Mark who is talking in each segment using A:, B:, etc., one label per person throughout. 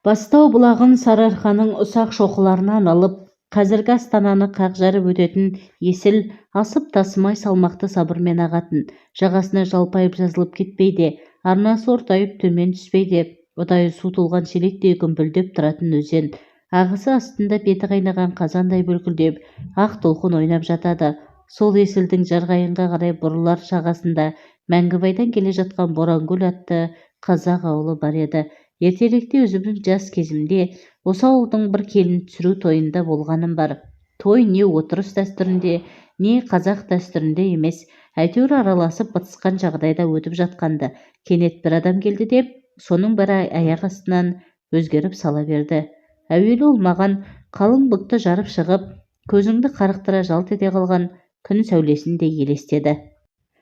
A: Бастау бұлағын Сарыарқаның ұсақ шоқыларынан алып, қазіргі Астананы қақ жарып өтетін Есіл асып-тасымай салмақты сабырмен ағатын. Жағасына жалпайып жазылып кетпей де, арнасы ортайып төмен түспей де, ұдайы су толған шелектей гүмпілдеп тұратын өзен. Ағысы астында беті қайнаған қазандай бүлкілдеп, ақ толқын ойнап жатады. Сол Есілдің Жарқайыңға қарай бұрылар жағасында Мәңгібайдан келе жатқан Боранкөл атты қазақ ауылы бар еді. Ертеректе, өзімнің жас кезімде, осы ауылдың бір келін түсіру тойында болғаным бар. Той не орыс дәстүрінде, не қазақ дәстүрінде емес, әйтеуір араласып бытысқан жағдайда өтіп жатқан-ды. Кенет бір адам келді де, соның бәрі аяқ астынан өзгеріп сала берді. Әуелі ол маған қалың бұлтты жарып шығып, көзіңді қарықтыра жалт ете қалған күн сәулесіндей елестеді.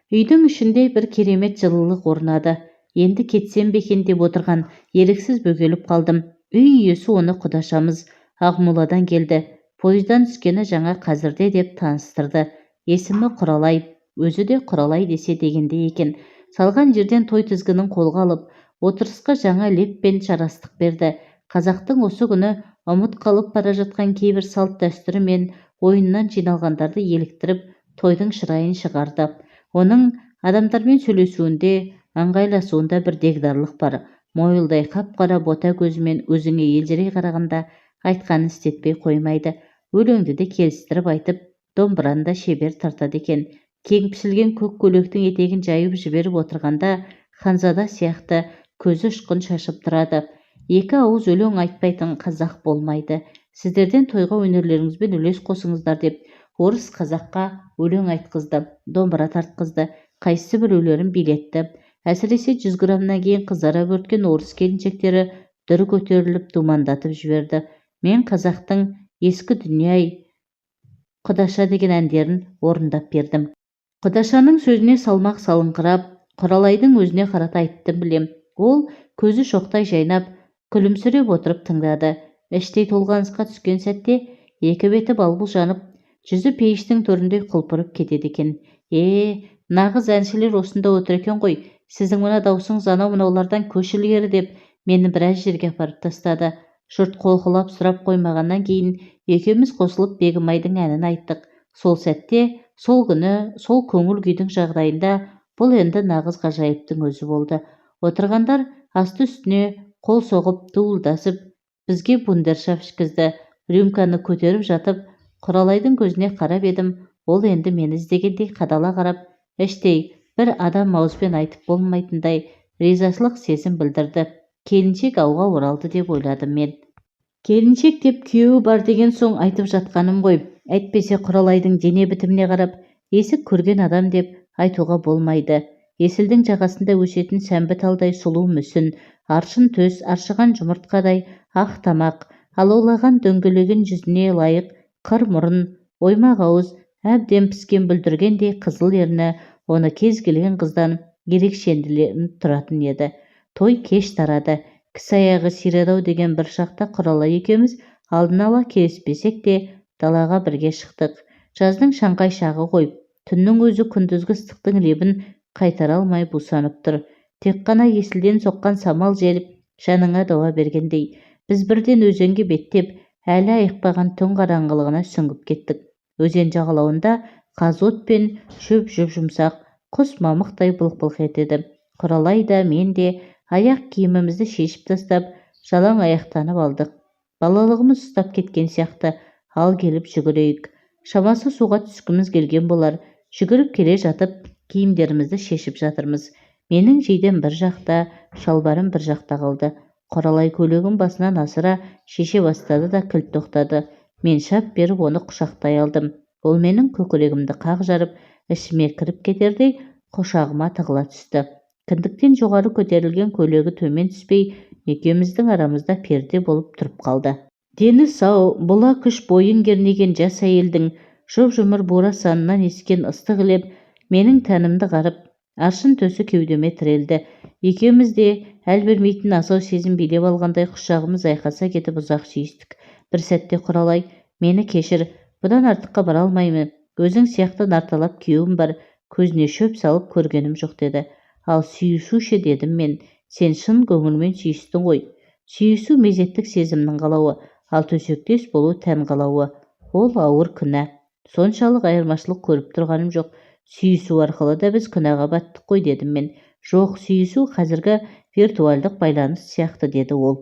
A: Үйдің ішінде бір керемет жылылық орнады. Енді кетсем бе екен деп отырған еріксіз бөгеліп қалдым. Үй иесі оны құдашамыз, Ақмоладан келді, пойыздан түскені жаңа қазірде деп таныстырды. Есімі Құралай, өзі де құралай десе дегендей екен. Салған жерден той тізгінін қолға алып, отырысқа жаңа леп пен жарастық берді. Қазақтың осы күні ұмыт қалып бара жатқан кейбір салт-дәстүрі мен ойынынан жиналғандарды еліктіріп, тойдың шырайын шығарды. Оның адамдармен сөйлесуінде, ыңғайласуында бір дегдарлық бар. Мойылдай қап-қара бота көзімен өзіңе елжірей қарағанда, айтқанын істетпей қоймайды. Өлеңді де келістіріп айтып, домбыраны да шебер тартады екен. Кең пішілген көк көйлектің етегін жайып жіберіп отырғанда, ханзада сияқты көзі ұшқын шашып тұрады. Екі ауыз өлең айтпайтын қазақ болмайды. Сіздерден тойға өнерлеріңізбен үлес қосыңыздар деп, орыс қазаққа өлең айтқызды, домбыра тартқызды, қайсы біреулерін билетті. Әсіресе 100 граммнан кейін қызара бөрткен орыс келіншектері дүр көтеріліп, думандатып жіберді. Мен қазақтың «Ескі дүние-ай», «Құдаша» деген әндерін орындап бердім. Құдашаның сөзіне салмақ салыңқырап, Құралайдың өзіне қарата айттым білем. Ол көзі шоқтай жайнап, күлімсіреп отырып тыңдады. Іштей толғанысқа түскен сәтте екі беті балбұл жанып, жүзі пейіштің төріндей құлпырып кетеді екен. Е, нағыз әншілер осында отыр екен ғой, сіздің мына даусыңыз анау-мынаулардан көш ілгері деп, мені біраз жерге апарып тастады. Жұрт қолқылап сұрап қоймағаннан кейін екеуміз қосылып Бегімайдың әнін айттық. Сол сәтте, сол күні, сол көңіл күйдің жағдайында бұл енді нағыз ғажайыптың өзі болды. Отырғандар асты-үстіне қол соғып, дуылдасып, бізге вундершаф ішкізді. Рюмканы көтеріп жатып, Құралайдың көзіне қарап едім, ол енді мені іздегендей қадала қарап, іштей бір адам ауызбен айтып болмайтындай ризашылық сезім білдірді. Келіншек ауға оралды деп ойладым мен. Келіншек деп күйеуі бар деген соң айтып жатқаным ғой. Әйтпесе Құралайдың дене бітіміне қарап, есік көрген адам деп айтуға болмайды. Есілдің жағасында өсетін сәмбі талдай сұлу мүсін, аршын төс, аршыған жұмыртқадай ақ тамақ, алаулаған дөңгелеген жүзіне лайық қыр мұрын, оймақ ауыз, әбден піскен бүлдіргендей қызыл ерні оны кез келген қыздан ерекшелендіріп тұратын еді. Той кеш тарады. Кісі аяғы сиреді-ау деген бір шақта Құралай екеуміз алдын ала келіспесек те, далаға бірге шықтық. Жаздың шаңқай шағы ғой. Түннің өзі күндізгі ыстықтың лебін қайтара алмай бусанып тұр. Тек қана Есілден соққан самал жел жаныңа дауа бергендей. Біз бірден өзенге беттеп, әлі айықпаған түн қараңғылығына сүңгіп кеттік. Өзен жағалауында қазы пен шөп жұп-жұмсақ, құс мамықтай былқ-былқ етеді. Құралай да, мен де аяқ киімімізді шешіп тастап, жалаң аяқтанып алдық. Балалығымыз ұстап кеткен сияқты, ал келіп жүгірейік. Шамасы, суға түскіміз келген болар. Жүгіріп келе жатып, киімдерімізді шешіп жатырмыз. Менің жейдем бір жақта, шалбарым бір жақта қалды. Құралай көйлегін басынан асыра шеше бастады да, кілт тоқтады. Мен шап беріп оны құшақтай алдым. Ол менің көкірегімді қақ жарып, ішіме кіріп кетердей құшағыма тығыла түсті. Кіндіктен жоғары көтерілген көйлегі төмен түспей, екеуміздің арамызда перде болып тұрып қалды. Дені сау, бұла күш бойын кернеген жас әйелдің жұп-жұмыр бура санынан ескен ыстық леп менің тәнімді қарып, аршын төсі кеудеме тірелді. Екеуміз де әл бермейтін асау сезім билеп алғандай, құшағымыз айқаса кетіп, ұзақ сүйістік. Бір сәтте Құралай: «Мені кешір, бұдан артыққа бара алмаймын. Өзің сияқты нарталап күйеуім бар, көзіне шөп салып көргенім жоқ», – деді. Ал сүйісу ше, дедім мен. Сен шын көңілмен сүйістің ғой. Сүйісу мезеттік сезімнің қалауы, ал төсектес болу тән қалауы. Ол ауыр күнә. Соншалық айырмашылық көріп тұрғаным жоқ. Сүйісу арқылы да біз күнәға баттық қой, дедім мен. Жоқ, сүйісу қазіргі виртуальдық байланыс сияқты, деді ол.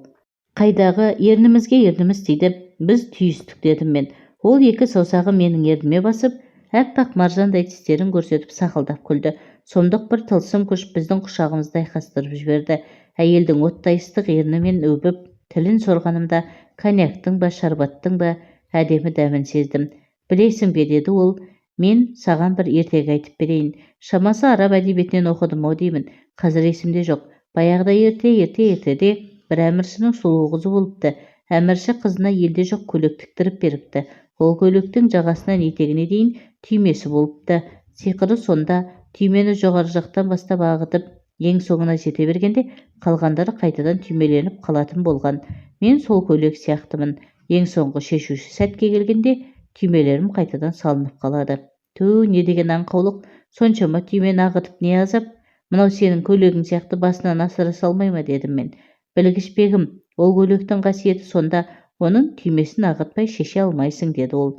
A: Қайдағы, ернімізге ерніміз тиді, біз түйістік, дедім мен. Ол екі саусағын менің ерніме басып, аппақ маржандай тістерін көрсетіп сақылдап күлді. Сұмдық бір тылсым күш біздің құшағымызды айқастырып жіберді. Әйелдің оттай ыстық ернімен өбіп, тілін сорғанымда коньяктың ба, шарбаттың ба әдемі дәмін сездім. Білесің бе, деді ол, мен саған бір ертегі айтып берейін. Шамасы араб әдебиетінен оқыдым-ау деймін, қазір есімде жоқ. Баяғыда ерте, ерте, ертеде бір әміршінің сұлу қызы болыпты. Әмірші қызына елде жоқ көйлек тіктіріп беріпті. Ол көйлектің жағасынан етегіне дейін түймесі болыпты. Сиқыры сонда, түймені жоғары жақтан бастап ағытып, ең соңына жете бергенде қалғандары қайтадан түймеленіп қалатын болған. Мен сол көйлек сияқтымын. Ең соңғы шешуші сәтке келгенде түймелерім қайтадан салынып қалады. Түу, не деген аңқаулық, соншама түймені ағытып не азап? Мынау сенің көйлегің сияқты басынан асыра салмай ма, дедім мен. Білгіш бегім, ол көйлектің қасиеті сонда, оның түймесін ағытпай шеше алмайсың, деді ол.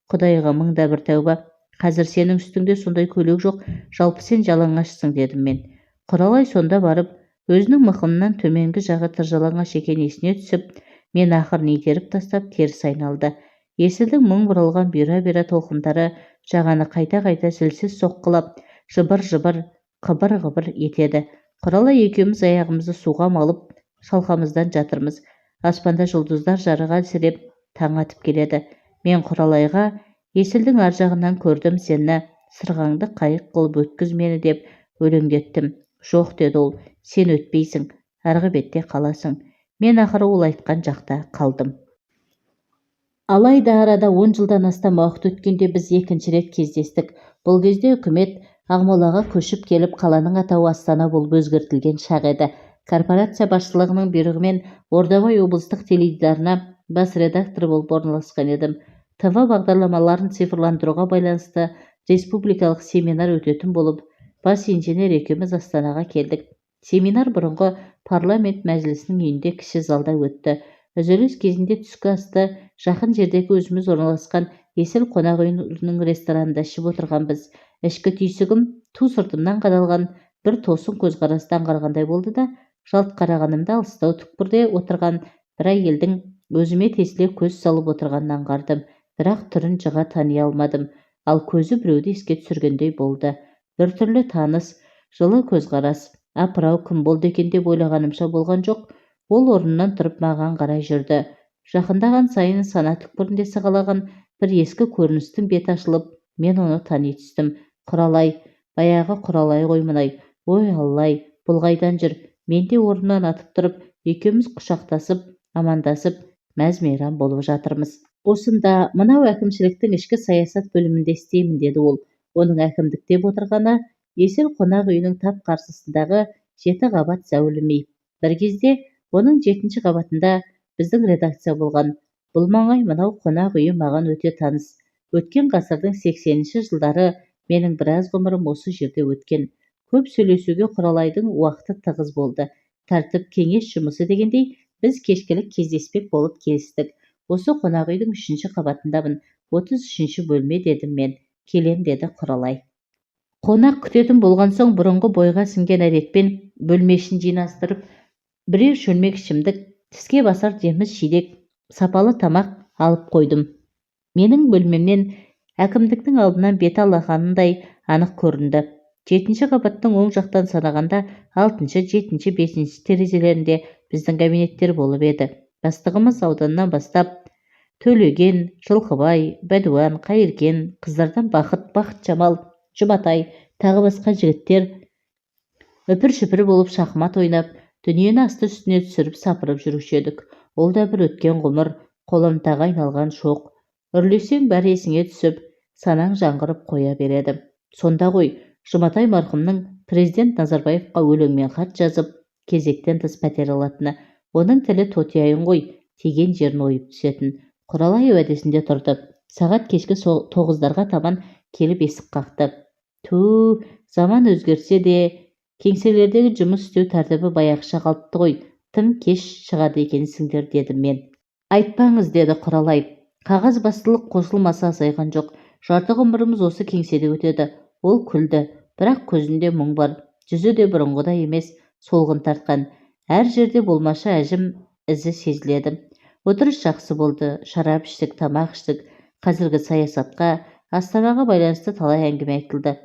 A: Құдайға мың да бір тәуба, қазір сенің үстіңде сондай көйлек жоқ, жалпы сен жалаңашсың, дедім мен. Құралай сонда барып, өзінің мықынынан төменгі жағы тыржалаңаш екені есіне түсіп, мен ақырын итеріп тастап теріс айналды. Есілдің мың бұралған бұйра-бұйра толқындары жағаны қайта-қайта зілсіз соққылап, жыбыр-жыбыр, қыбыр-қыбыр етеді. Құралай екеуміз аяғымызды суға малып, шалқамыздан жатырмыз. Аспанда жұлдыздар жарығы әлсіреп, таң атып келеді. Мен Құралайға есілдің ар жағынан көрдім сені, сырғаңды қайық қылып өткіз мені деп өлеңдеттім. Жоқ, деді ол, сен өтпейсің, арғы бетте қаласың. Мен ақыры ол айтқан жақта қалдым. Алайда арада 10 жылдан астам уақыт өткенде біз екінші рет кездестік. Бұл кезде үкімет Ақмолаға көшіп келіп, қаланың атауы Астана болып өзгертілген шақ еді. Корпорация басшылығының бұйрығымен Ордабай облыстық теледидарына бас редактор болып орналасқан едім. ТВ бағдарламаларын цифрландыруға байланысты республикалық семинар өтетін болып, бас инженер екеуміз Астанаға келдік. Семинар бұрынғы парламент мәжілісінің үйінде кіші залда өтті. Үзіліс кезінде түскі асты жақын жердегі өзіміз орналасқан Есіл қонақ үйінің ресторанында ішіп отырғанбыз. Ішкі түйсігім ту сыртымнан қадалған бір тосын көзқарасты аңғарғандай болды да, жалт қарағанымда алыстау түкпірде отырған бір әйелдің өзіме тесіле көз салып отырғанын аңғардым. Бірақ түрін жыға тани алмадым. Ал көзі біреуді еске түсіргендей болды. Біртүрлі таныс, жылы көзқарас. Апырау, кім болды екен деп ойлағанымша болған жоқ. Ол орнынан тұрып маған қарай жүрді. Жақындаған сайын сана түкпірінде сығалаған бір ескі көріністің беті ашылып, мен оны тани түстім. Құралай, баяғы Құралай ғой мынай. Ой, Аллай, бұл қайдан жүр? Мен де орнымнан атып тұрып, екеуміз құшақтасып, амандасып, мәз-мейрам болып жатырмыз. Осында, мынау әкімшіліктің ішкі саясат бөлімінде істеймін, деді ол. Оның әкімдік деп отырғаны Есіл қонақ үйінің тап қарсысындағы 7 қабат зәулім үй. Бір кезде оның 7-ші қабатында біздің редакция болған. Бұл маңай, мынау қонақ үйі маған өте таныс. Өткен ғасырдың 80-ші жылдары менің біраз ғұмырым осы жерде өткен. Көп сөйлесуге Құралайдың уақыты тығыз болды. Тәртіп кеңес жұмысы дегендей, біз кешкілік кездеспек болып келістік. Осы қонақ үйдің 3-ші қабатындамын, 33-ші бөлме, дедім мен. Келем, деді Құралай. Қонақ күтетін болған соң бұрынғы бойға сіңген әдетпен бөлме ішін жинастырып, бірер шөлмек ішімдік, тіске басар жеміс жидек, сапалы тамақ алып қойдым. Менің бөлмемнен әкімдіктің алдынан беті алақанындай анық көрінді. 7-ші қабаттың оң жақтан санағанда 6-шы, 7-ші, 5-ші терезелерінде біздің кабинеттер болып еді. Бастығымыз ауданнан бастап Төлеген, Жылқыбай, Бәдуан, Қайыркен, қыздардан Бақыт, Бақытжамал, Жұматай, тағы басқа жігіттер үпір-шүпір болып шахмат ойнап, дүниені асты үстіне түсіріп сапырып жүруші едік. Ол да бір өткен ғұмыр, қоламтаға айналған шоқ. Үрлесең бәрі есіңе түсіп, санаң жаңғырып қоя береді. Сонда ғой Жұматай марқұмның президент Назарбаевқа өлеңмен хат жазып, кезектен тыс пәтер алатыны. Оның тілі тотияйын ғой, тиген жерін ойып түсетін. Құралай уәдесінде тұрды. Сағат кешкі 9-дарға таман келіп есік қақты. Түу, заман өзгерсе де, кеңселердегі жұмыс істеу тәртібі баяғыша қалыпты ғой. Тым кеш шығады екенсіңдер, дедім мен. Айтпаңыз, деді Құралай. Қағазбастылық қосылмаса азайған жоқ. Жарты ғұмырымыз осы кеңседе өтеді. Ол күлді, бірақ көзінде мұң бар. Жүзі де бұрынғыдай емес, солғын тартқан. Әр жерде болмашы әжім ізі сезіледі. Отырыс жақсы болды. Шарап іштік, тамақ іштік. Қазіргі саясатқа, Астанаға байланысты талай әңгіме айтылды.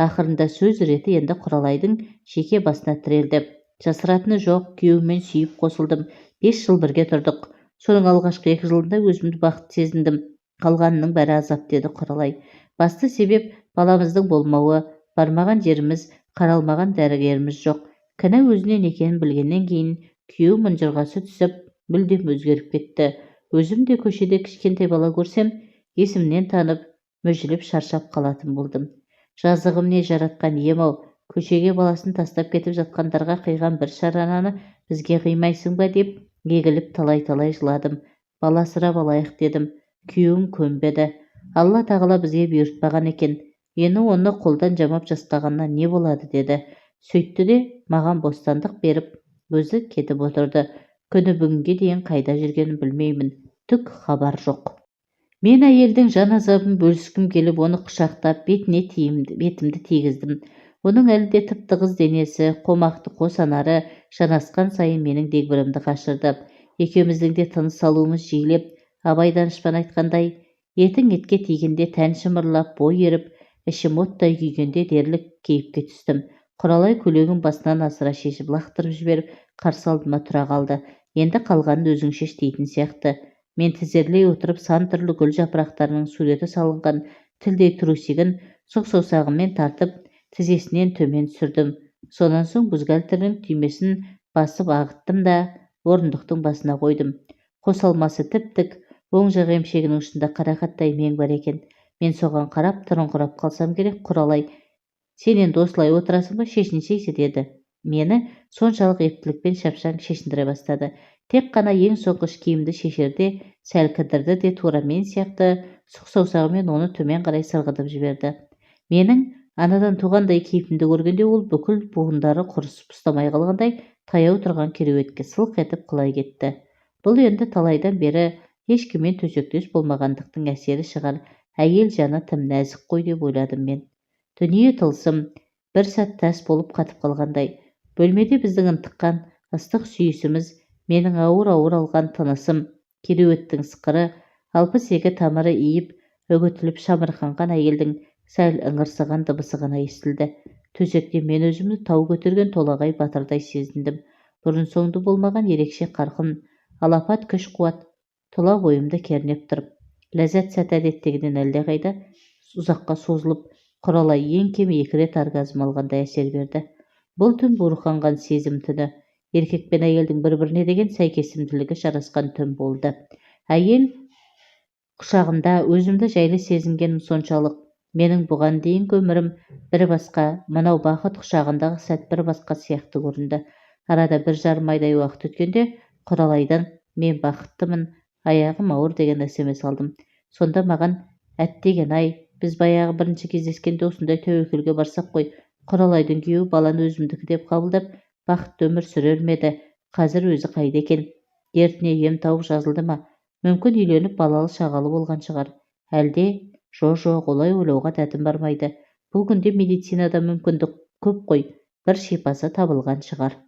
A: Ақырында сөз реті енді Құралайдың жеке басына тірелді. Жасыратыны жоқ, күйеуіммен сүйіп қосылдым. 5 жыл бірге тұрдық. Соның алғашқы 2 жылында өзімді бақытты сезіндім. Қалғанының бәрі азап, деді Құралай. Басты себеп баламыздың болмауы. Бармаған жеріміз, қаралмаған дәрігеріміз жоқ. Кінә өзінен екенін білгеннен кейін күйеуім ұнжырғасы түсіп, мүлдем өзгеріп кетті. Өзім де көшеде кішкентай бала көрсем, есімнен танып, мүжіліп, шаршап қалатын болдым. Жазығым не, жаратқан ием-ау, көшеге баласын тастап кетіп жатқандарға қиған бір шарананы бізге қимайсың ба деп егіліп талай-талай жыладым. Бала асырап алайық дедім. Күйеуім көнбеді. Алла тағала бізге бұйыртпаған екен. Енді оны қолдан жамап жасқағаннан не болады, деді. Сөйтті де маған бостандық беріп, өзі кетіп отырды. Күні бүгінге дейін қайда жүргенін білмеймін. Түк хабар жоқ. Мен әйелдің жан азабын бөліскім келіп, оны құшақтап, бетіне бетімді тигіздім. Оның әлі де тып-тығыз денесі, қомақты қос анары жанасқан сайын менің дегбірімді қашырды. Екеуміздің де тыныс алуымыз жиілеп, Абай данышпан айтқандай, етің етке тигенде тән шымырлап, бой еріп, ішім оттай күйгенде дерлік кейіпке түстім. Құралай көйлегін басынан асыра шешіп лақтырып жіберіп, қарсы алдыма тұра қалды. Енді қалғанын өзің шеш дейтін сияқты. Мен тізерлей отырып, сан түрлі гүл жапырақтарының суреті салынған тілдей трусигін сұқ саусағыммен тартып, тізесінен төмен түсірдім. Сонан соң бюстгальтерінің түймесін басып ағыттым да, орындықтың басына қойдым. Қос алмасы тіп-тік, оң жақ емшегінің ұшында қарақаттай мең бар екен. Мен соған қарап тұрыңқырап қалсам керек, Құралай: «Сен енді осылай отырасың ба, шешінсейші», – деді. Мені соншалық ептілікпен шапшаң шешіндіре бастады. Тек қана ең соңғы іш киімді шешерде сәл кідірді де, тура мен сияқты сұқ саусағымен оны төмен қарай сырғытып жіберді. Менің анадан туғандай кейпімді көргенде ол бүкіл буындары құрысып ұстамай қалғандай таяу тұрған кереуетке сылқ етіп құлай кетті. Бұл енді талайдан бері ешкіммен төсектес болмағандықтың әсері шығар, әйел жаны тым нәзік қой деп ойладым мен. Дүние тылсым, бір сәт тас болып қатып қалғандай. Бөлмеде біздің ынтыққан ыстық сүйісіміз, менің ауыр-ауыр алған тынысым, кереуеттің сықыры, 62 тамыры иіп, үгітіліп шамырқанған әйелдің сәл ыңырсыған дыбысы ғана естілді. Төсекте мен өзімді тау көтерген толағай батырдай сезіндім. Бұрын-соңды болмаған ерекше қарқын, алапат күш-қуат тұла бойымды кернеп тұрып. Ләззат сәті әдеттегіден әлдеқайда ұзаққа созылып, Құралай ең кемі екі рет оргазм алғандай әсер берді. Бұл түн буырқанған сезім түні, еркек пен әйелдің бір-біріне деген сәйкесімділігі жарасқан түн болды. Әйел құшағында өзімді жайлы сезінгенім соншалық, менің бұған дейінгі өмірім бір басқа, мынау бақыт құшағындағы сәт бір басқа сияқты көрінді. Арада 1,5 айдай уақыт өткенде Құралайдан «Мен бақыттымын, аяғым ауыр» деген СМС алдым. Сонда маған: «Әттеген-ай, біз баяғы бірінші кездескенде осындай тәуекелге барсақ қой, Құралайдың күйеуі баланы өзімдікі деп қабылдап, бақытты өмір сүрер ме еді? Қазір өзі қайда екен? Дертіне ем тауып жазылды ма? Мүмкін, үйленіп, балалы-шағалы болған шығар. Әлде жо-жоқ, олай ойлауға дәтім бармайды. Бұл күнде медицинада мүмкіндік көп қой, бір шипасы табылған шығар.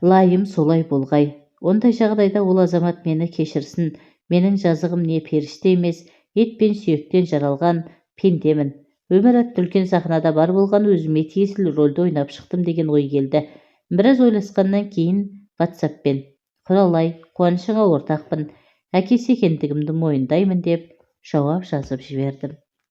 A: Лайым солай болғай. Ондай жағдайда ол азамат мені кешірсін. Менің жазығым не, періште емес, ет пен сүйектен жаралған пендемін. Өмір атты үлкен сахнада бар болған өзіме тиесілі рөлді ойнап шықтым» деген ой келді. Біраз ойласқаннан кейін ватсаппен: «Құралай, қуанышыңа ортақпын, әкесі екендігімді мойындаймын», – деп жауап жазып жібердім.